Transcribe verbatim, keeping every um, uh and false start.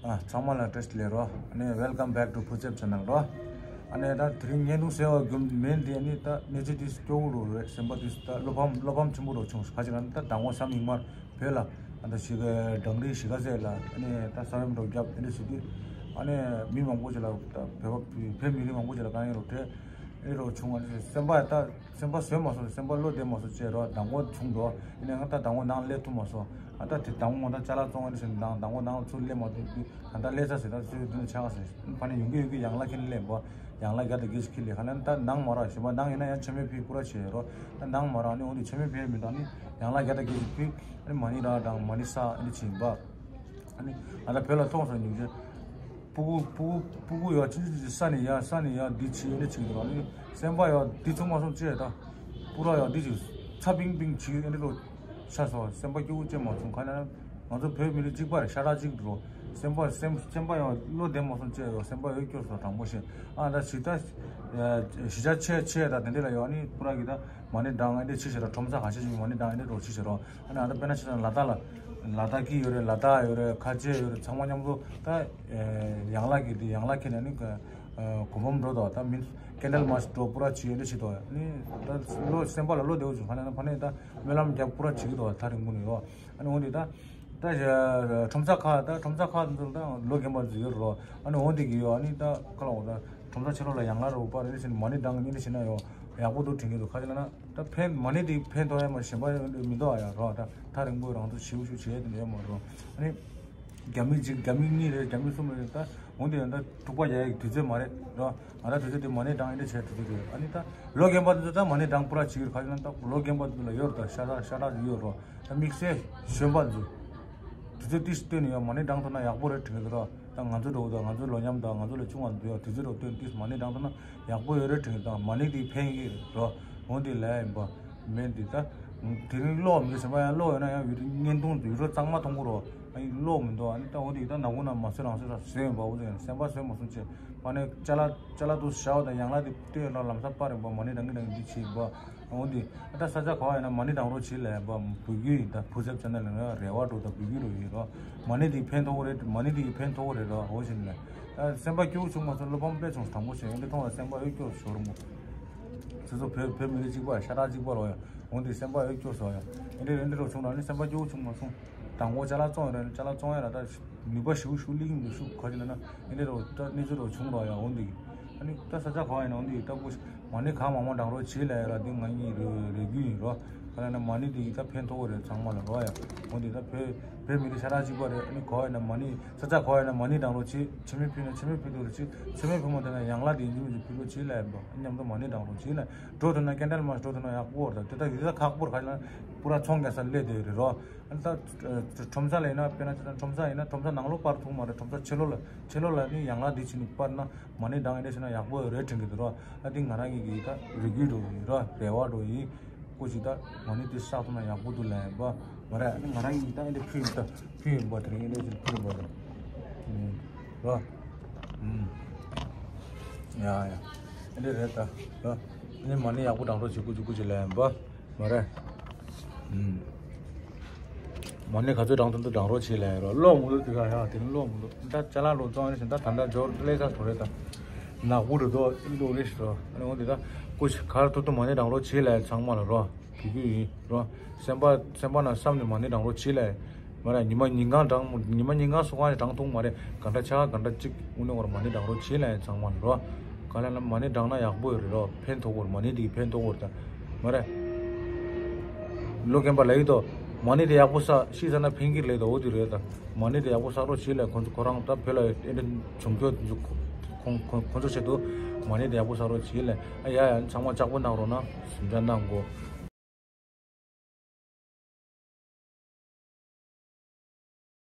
ཨ། ཚང་མ་ལ་བཀྲ་ཤིས་བདེ་ལེགས་རོ། ཨ་ནི་welcome back to Phuzep channel རོ། ཨ་ནི་ད་དེ་རིང་བརྙན་ཐུང་གསར་པ་བརྒྱུད་མིན་དེ། ཨ་ནི་ད་གནས་ཚུལ་དེ་སྐྱོ་བོ་རོ་རེད། སེམས་པ་དེ་ད་བློ་ཕམ་བློ་ཕམ་ཆེན་པོ་རོ་བྱུང་། ག་ཅི་ལབ་ན་ད་མདང་དགོང་གཟའ་མིག་དམར་བོད་ལ་ཨ་ད་ཞི་ག་གྲང་རིགས་ཞི་ག་ཟེར་ལ། ཨ་ནི་ད་ས་བོན་འགྲོ་རྒྱབ་དེ་འདྲ་བྱེད་དུས། ཨ་ནི་མི་མང་པོ་ཅིག་ལ་ད་བོད་པ་བོད་མི་རིགས་མང་པོ་ཅིག་ལ་དཀའ་ངལ་རོ་འཕྲད་ཨེ་རོ་བྱུང་། ཨ་ནི་སེམས་པ་ད། སེམས་པ་བཟོད་མ་སོང་། སེམས་པ་བློ་བདེ་མ་སོང་བྱས་རོ། མདང་དགོང་བྱུང་འགྲོ། ཡིན་ནའང་ད་མདང་དགོང་ནང་སླེབས་ཐུབ་མ་སོང་། ཨ་ད་དེ་མདང་དགོང་ད་ཅ་ལག་བཙོང་བ་ནི་ཞིག་མདང་མདང་དགོང་ནང་ཚུར་སླེབས་མ་ཐུབ་དུས། ད་ལྟ་སླེབས་ས་ཟེར། ད་ཚུར་མདུན་ཆགས་ཟེར། ཕ་ནས་ཡོང་གི་ཡོང་གི་ཡང་ལ་ཁྱེར་ནས་སླེབས་པ། ཡང་ལ་བརྒྱ་དང་བརྒྱད་ཅུ་ཁྱེར་སླེབས། ཁ་ལ་ད་ནང་མ་རག། གཞན་པ་ནང་ཡིན་ན་ཡང་མཆོད་མེ་ཕུལ་པུ་ར་བྱས་རོ། ད་ནང་མ་རག། ཨ་ནི་འོ་འདི་མཆོད་མེ་ཕུལ་མི་འདུག། ཨ་ནི་ཡང་ལ་བརྒྱ་དང་བརྒྱད་ཅུ་ཕུལ། ཨ་ནི་མ་ཎི་བགྲང་བགྲང་མ་ཎི་བསགས། ཨ་ནི་བྱས་ཡིན་པ། ཨ་ནི་ང་ད་བོད་ལ་ཐོག་སོང་ཉིན་རེ། སྤུ་གུ་སྤུ་གུ་སྤུ་གུ་ཡོད་ཅི་ཅི་ཅི་ས་ནས་ཡར་ས་ནས་ཡར་འདི་བྱེད་འདི་བྱེད་འདུག། ཨ་ནི་སེམས་པ་ཡོད་འདི་ཚོ་མ་སོང་ཅི་ད། སྤུ་ར་ཡོད་འདི་བྱེད་ཚ་པིང་པིང་བྱེད་འདི་ལོ་ཤ་སོ། སེམས་པ་སྐྱོ་བོ་ཅི་མ་སོང་། ག་ན་ང་ཚོ་བོད་མི་རིགས་གཅིག་པ་རེད། ཤ་ཁྲག་གཅིག་འགྲོ། སེམས་པ་སེམས་སེམས་པ་ཡོད་བློ་བདེ་མ་སོང་ཅི་ཡོད། སེམས་པ་ཡོད་སྐྱོ་སོ་དྲང་པོ་བཤད། ཨ་ད་ཞི་ད་ཞི་ཆ་ཆེ་ཆེ་ད་དེ་འདྲ་ལ་ཡོད། ཨ་ནི་སྤུ་ར་གི་ད་མ་ཎི་བགྲང་འདི་བྱེད་ཤི་ར། ཁྲོམ་ས་ཁ་ཤས་ཤིག་མ་ཎི་བགྲང་འདི་རོ་བྱེད་ཤི་རོ། ཨ་ནི་ཨ་ད་དཔེར་ན་ཆ་བཞག་ན་ལ་དྭགས་ལ། ལ་དྭགས་ཀྱི་ཡོད་རེད། ལ་དྭགས་ཡོད་རེད། ཁ་ཆེ་ཡོད་རེད། ཚང་མ་མཉམ་དུ་ད་ཡང་ལ་གི་འདི་ཡང་ལ་ཁྱེར་ནས་ནི་གོ་འབུམ་འགྲོ་དོ། ད་མིན་ཀེན་ཌལ་མཱར་ཆི་འགྲོ་པུ་ར་བྱེད་འདི་བྱེད་དོ། ནི་ད་བློ་སེམས་པ་ལ་བློ་བདེ་བོ་བྱུང་། ཕ་ནས་ཕ་ནས་ད་སྨོན་ལམ་རྒྱབ་པུ་ར་བྱེད་ཀྱི་དོ། ཐག་རིང་པོ་ནས་ཡོད། ཨ་ནི་འོ་འདི་ད་ད་ཁྲོམ་ས་ཁག་ད་ཁྲོམ་ས་ཁག་འདི་ཚོ་ད་ལོ་རྒན་པ་ཚོ་ཡོད་རོ། ཨ་ནི་འོ་འདི་གི་ཡོད། ཨ་ནི་ད་ཁ་ལ་འོ་ད་ཁྲོམ་ས་ཕྱི་ལོགས་ལ་ཡང་ལ་རོ་པ་རེ་ཟིན་མ་ཎི་བགྲང་ནི་འདི་བྱེད་ན་ཡོད། ཡག་པོ་འདུག་དྲན་གྱི་འདུག། ག་ཅི་ལབ་ན་ད་ཕན་མ་ཎི་དེ་ཕན་ཐོགས་ཡ་མ་གཞན་པ་མི་འདུག་ཨ། ཡ་རོ་ད་ཐག་རིང་པོ་རང་ཚོ་ཞིའུ་ཞིའུ་བྱེད་ཡ་དེ་འདྲ་ཡོད་མ་རོ། ཨ་ནི་རྒྱ་མི་གཅིག་རྒྱ་མི་གཉིས་རེད། རྒྱ་མི་གསུམ་རེད། ད་འོན་ཏེ་ཡང་ད་འཁྲུག་པ་རྒྱག་ཡ་གི་དུས་ཚོད་མ་རེད་རོ། ང་ད་དུས་ཚོད་དེ་མ་ཎི་བགྲང་ཡ་དེ་བྱས་དུས་ཚོད་རེད། ཨ་ནི་ད་ལོ་རྒན་པ་དེ་ཚོ་ད་མ་ཎི་བགྲང་པུ་ར་བྱེད་ཀྱི་རེད། ག་ཅི་ལབ་ན་ད་ལོ་རྒན་པ་དེ་ཚོ་ལ་ཡོད་རེད། ད་ཤ་ཁྲག་ཤ་ཁྲག་ཡོད་རོ། ད་དམིགས་བསལ་གཞོན་པ་ཚོ་དུས་ཚོད་དེ་བསྟུན་ནས་ཡང་མ་ཎི་བགྲང་ཐུབ་ན་ཡག་པོ་རེད་དྲན་གྱི་འདུག་རོ། ད་ང་ཚོ་འདྲ་བོ་དང་ང་ཚོ་ལོ་མཉམ་དང་ང་ཚོ་ལས་ཆུང་བ་འདུག་ཡ། དུས་ཚོད་འདྲ་བོ་བསྟུན་ཏིས་མ་ཎི་བགྲང་ཐུབ་ན་ཡག་པོ་ཡོད་རེད་དྲན་གྱི་འདུག། མ་ཎི་དེ་ཕན་གྱི་རེད་རོ། འོ་དེ་ལས་ཡིན་པ་མེད་འདི་ད། དེ་རིང་ཀློག་མི་འདུག། གཞན་པ་ཡང་ཀློག་ཡོད་ན་ཡང་བི་ཌིའོ་བརྙན་ཐུང་བི་ཌིའོ་གཙང་མ་མཐོང་གི་རོ། ཨ་ནི་ཀློག་མི་འདུག། ཨ་ནི་ད་འོ་དེ་ད་ནག་པོ་ན་མ་བཟོས་རང་བཟོས་ར་བཟོས་ཡིན་པ། འོ་དེ་སེམས་པ་བཟོས་མ་སོང་ཅེས་པ་ནས་ཅ་ལག་ཅ་ལག་དུ་ཞའོ་དང་ཡང་ལ་དེ་ལྟོས་ལ་ལམ་སང་པར་ཡིན་པ། མ་ཎི་བགྲང་གི་བགྲང་གི་འདི་བྱེད་ཡིན་པ། འོ་དེ་ད་ས་ཆ་ག་བ་ཡིན་ན་མ་ཎི་བགྲང་རོགས་བྱེད་ལབ་ཡིན་པ། བོད་བརྒྱུད་ཡིན། ད་ཕུ་ཚབ་ཆ་ནས་ལ་ང་རེ་བ་འགྲོ། ད་བོད་བརྒྱུད་རོ་ཡིན་རོ། མ་ཎི་དེ་ཕན་ཐོགས་རེད། མ་ཎི་དེ་ཕན་ཐོགས་རེད་རོ། འོ་བཞིན་ལ་ད་སེམས་པ་སྐྱོ་བོ་བྱུང་མ་སོང་། བློ་ཕམ་དཔེ་བྱུང་། དྲང་པོ་བྱས་ཡོང་དེ་མཐོང་ལ་སེམས་པ་ཨེ་སྐྱོ་ཞོར་མོ། སོ་སོ་བོད་བོད་མི་རིགས་གཅིག་པ་ཤ་ཁྲག་གཅིག་པ་རོ་ཡ། འོ་དེ་སེམས་པ་ཨེ་སྐྱོ་སོ་ཡ། ཨེ་འདྲ་ཨེ་འདྲ་རོ་བྱུང་ར། ནི་སེམས་པ་སྐྱོ་བོ་བྱུང་མ་སོང་། དང་པོ་ཅ་ལག་བཙོང་ཡོད་ར། ཅ་ལག་བཙོང་ཡ་ར་ད་ནུས་པ་ཞུ་ཞུ་ལིག་འདུག་ཞུ་ག་ཅི་ལབ་ན་ཨེ་འདྲ་རོ་ད་གནས་ཚུལ་རོ་བྱུང་རོ་ཡ། འོ་འདི་ཨ་ནི་ད་ས་ཆ་ག་བ་ཡིན་ན་འོ་འདི་ད་ཀུ་ཤི་མ་ཎི་གང་མང་མང་བགྲང་རོགས་བྱེད་ལབ་ཡ་ར། འདི་ང་གཉིས་རེ་རེ་རྒྱུ་ཡིན་རོ། ག་ལབ་ན་མ་ཎི་འདི་ད་ཕན་ཐོགས་རེད་ཚང་མ་ལ་རོ་ཡ། འོ་འདི་ད་བོད་བོད་མི་རིགས་ཤ་ཁྲག་གཅིག་པ་རེད། ཨ་ནི་ག་བ་ཡིན་ན་མ་ཎི་ས་ཆ་ག་བ་ཡིན་ན་མ་ཎི་བགྲང་རོགས་བྱེད། མཆོད་མེ་ཕུལ་ན་མཆོད་མེ་ཕུལ་རོགས་བྱེད། མཆོད་མེ་ཕུལ་མ་ཐུབ་ན་ཡང་ལ་འདི་ཡིན་གཅིག་མིན་གཅིག་ཕུལ་རོགས་བྱེད་ལབ་ཡ་རོ། མཉམ་དུ་མ་ཎི་བགྲང་རོགས་བྱེད་ལབ། འགྲོ་ཐུབ་ན་ཀེན་ཌལ་མཱར་ཆི་འགྲོ་ཐུབ་ན་ཡག་པོ་རེད། ད་དེ་ད་དེ་ད་ཁག་པོ་རེད། ག་ཅི་ལབ་ན་པུ་ར་ཚོང་རྒྱག་ས་སླེབས་བསྡད་ཡོད་རེད་རོ། ཨ་ནི་ད་ཁྲོམ་ས་ལ་ཡིན་ན་དཔེར་ན་ཁྲོམ་ས་ཡིན་ན་ཁྲོམ་ས་ནང་ལོགས་པར་ཐུབ་མ་རེད། ཁྲོམ་ས་ཕྱི་ལོགས་ལ་ཕྱི་ལོགས་ལ་ནི་ཡང་ལ་འདི་བྱས་ནས་པར་ན་མ་ཎི་བགྲང་ཡས་འདྲ་བྱས་ན་ཡག་པོ་རེད་དྲན་གྱི་འདུག་རོ། ཨ་འདི་ང་རང་གི་གི་ད་རེ་སྐུལ་འདྲ་ཡིན་རོ། རེ་བ་འདྲ་ཡིན། ཀུ་ཤི་ད་མ་ཎི་དེ་བསགས་ཐུབ་ན་ཡག་པོ་འདུག་ལབ་ཡིན་པ། མ་རེད། ཨ་ནི་ང་རང་གི་ད་ཨེ་འདྲ་ཕུལ་ཡིན། ད་ཕུལ་ཡིན་པ། དེ་རིང་ཨེ་འདྲ་ཞིག་ཕུལ་ཡིན་པ་ད། ཨུམ། རོ། ཨུམ། ཡ་ཡ། ཨེ་འདྲ་རེད་ད། རོ། ཨ་ནི་མ་ཎི་ཡག་པོ་བགྲང་རོགས་བྱེད། ཀུ་ཤི་ཀུ་ཤི་ལབ་ཡིན་པ། མ་རེད། ཨུམ། མ་ཎི་ག་ཚོད་བགྲང་ཐུབ་འདུག་བགྲང་རོགས་བྱེད་ལབ་ཡིན་རོ། ཀློག་མི་འདུག་དེ་ག་ཡ་དེ་རིང་ཀློག་མི་འདུག། ད་ཅ་ལག་ལོ་བཙོང་ཡིན་ཟེར། ད་ད་ལྟ་འབྱོར་སླེབས་ས་སོང་རེད་ད། ནག་པོ་རེད་དོ། ཀློག་རེད་ཤི་རོ། ཨ་ནི་འོ་དེ་ད་ཀུ་ཤི་ག་རེ་ཐུབ་ཐུབ་མ་ཎི་བགྲང་རོགས་བྱེད་ལབ་ཡིན་ཚང་མ་ལ་རོ། གུས་གུས་ཡིན་རོ། སེམས་པ་སེམས་པ་ནང་བསམ་ནས་མ་ཎི་བགྲང་རོགས་བྱེད་ལབ་ཡིན། མ་རེད། ཉི་མ་ཉིན་གང་བགྲང་། ཉི་མ་ཉིན་གང་སོ་གང་ཞིག་བགྲང་ཐུབ་མ་རེད། ག་འདྲ་ཆགས་ག་འདྲ་གཅིག་དངོས་གནས་ཁོ་རང་མ་ཎི་བགྲང་རོགས་བྱེད་ལབ་ཡིན་ཚང་མ་ལ་རོ། ག་ལབ་ན་མ་ཎི་བགྲང་ན་ཡག་པོ་ཡོད་རེད་རོ། ཕན་ཐོགས་ཡོད་རེད། མ་ཎི་འདི་གིས་ཕན་ཐོགས་ཡོད་རེད་ད། མ་རེད། ལོ་རྒན་པ་ལབ་ཡོད་དོ། མ་ཎི་དེ་ཡག་པོ་བསགས། ཤི་ཚར་ན་ཕན་གྱི་རེད་དོ། འོ་དེ་རེད་ད། མ་ཎི་དེ་ཡག་པོ་བསགས་རོགས་བྱེད་ལབ་ཡིན། ཁོང་ཚོ་ཁོ་རང་ད་བོད་ལ་ཨེ་འདྲ་བྱུང་ཁྱོད་ཁོང་ཁོང་ཁོང་ཚོ་ཆེད་དུ་མ་ཎི་དེ་ཡག་པོ་བསགས་རོགས་བྱེད་ལབ་ཡིན། ཨ་ཡ་ཡ། ཚང་མ་ལྕགས་པོ་གནང་རོགས་གནང་། གཟིམ་འཇག་གནང་དགོས།